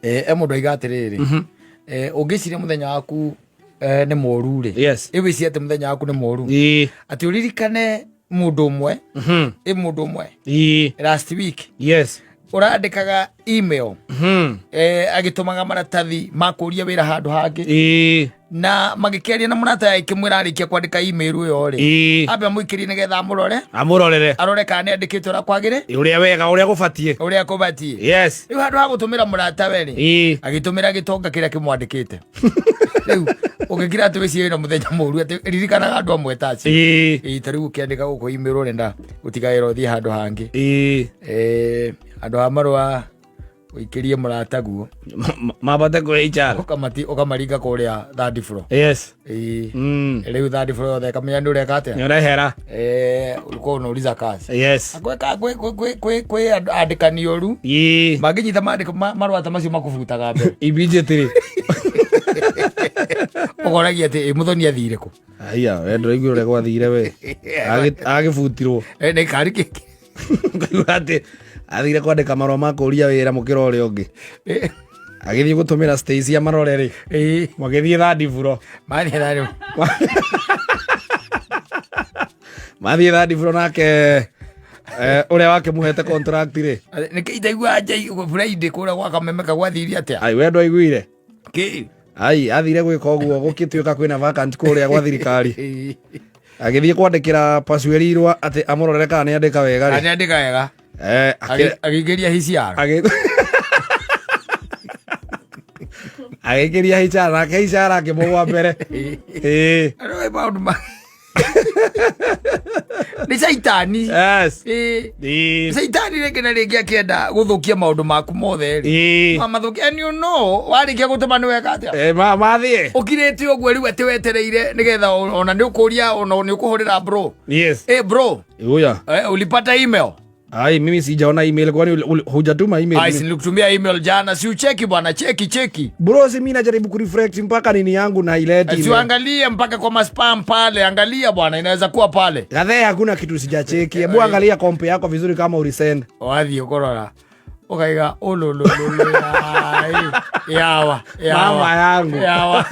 E mũndũ aiga atĩrĩrĩ, ũngĩciria mũthenya waku nĩ mũru rĩ, ĩwĩcirie atĩ mũthenya waku nĩ mũru, atĩ ũririkane mũndũ ũmwe, ĩ mũndũ ũmwe last week ũrandĩkaga email, agĩtũmaga maratathi ma kũria wĩra handũ hangĩ, na magĩkĩaria na mũrata akĩmwĩra arĩkia kwandĩka email ĩyo rĩ, ambe amũikĩrie nĩgetha amũrore, amũrorere, arore kana nĩ andĩkĩte ũrĩa kwagĩrĩ, ũrĩa wega, ũrĩa gũbatiĩ, ũrĩa kũbatiĩ. Rĩu handũ ha gũtũmĩra mũrata we rĩ, agĩtũmĩra gĩtonga kĩrĩa kĩmwandĩkĩte. Rĩu ũngĩkira atĩ wĩcirie wĩna mũthenya mũru, atĩ ririkanaga andũ amwe ta acio. Ĩĩ, ta rĩu ũkĩandĩka gũkũ email ũrenda gũtiga wĩra ũthiĩ handũ hangĩ. Handũ ha marũa ũikĩrie mũrataguo, mabate kwĩ HR, ũkamaringa kũrĩa third floor. Ĩĩ. Rĩu third floor yothe ĩkamenya nĩ ũreka atĩa. Nĩ ũrehera. Ulikuwa unauliza kazi. Gwĩka kwĩ andĩkani ũru mangĩnyita mandĩko marũa ta macio makũbutaga mbere. Immediately. Ũkoragia atĩ ĩ mũthoni athire kũ? Aya, we ndũraigua ũrĩa gwathire we. Agĩbutirwo. Nĩ kari kĩkĩ? Ngaigua atĩ athire kwandĩka marũa ma kũria wĩra mũkĩra ũrĩa ũngĩ. Agĩthiĩ gũtũmĩra Stacy amarore rĩ. Magĩthiĩ third floor. Mathiĩ third. Mathiĩ third floor nake ũrĩa wakĩmũhete contract rĩ. Nĩkĩ itaiguaga njai Friday kũrĩa gwa Kameme gwathire atĩa? Ai, we ndwaiguire. Kĩ? Ai, athire gwĩka ũguo gũgĩtuĩka kwĩna vacant kũrĩa gwa thirikari. Agĩthiĩ kwandĩkĩra Pasueri irũa atĩ amũrorere kana nĩ andĩka wega rĩ. Nĩ andĩka wega. Agĩingĩria HCR. Agĩingĩria HR, nake HR akĩmũgwa mbere. Ĩĩ. Rĩu maũndũ ma nĩ caitani. Ĩĩ. Caitani rĩngĩ na rĩngĩ akĩenda gũthũkia maũndũ maku mothe rĩ. Mamathũkia, and you know warĩkia gũtũma nĩ weka atĩa? Mathiĩ. Ũkirĩte ũguo rĩu atĩ wetereire nĩgetha ona nĩ ũkũria, ona nĩ ũkũhũrĩra bro. Bro. Uya. Ulipata email? Ai, mimi sijaona email, kwani hujatuma email? Ai, si nilikutumia email jana, si ucheki bwana, cheki cheki. Bro, si mimi najaribu kureflect mpaka nini yangu na ileti Si email. uangalie mpaka kwa maspam pale, angalia bwana, inaweza kuwa pale. Gathee, hakuna kitu sijacheki. Hebu angalia kompe yako vizuri kama ulisend. Wathiĩ ũkũrora ũkaiga ũlũlũlũlũ, yawa yawa. Mama yangu. Yawa.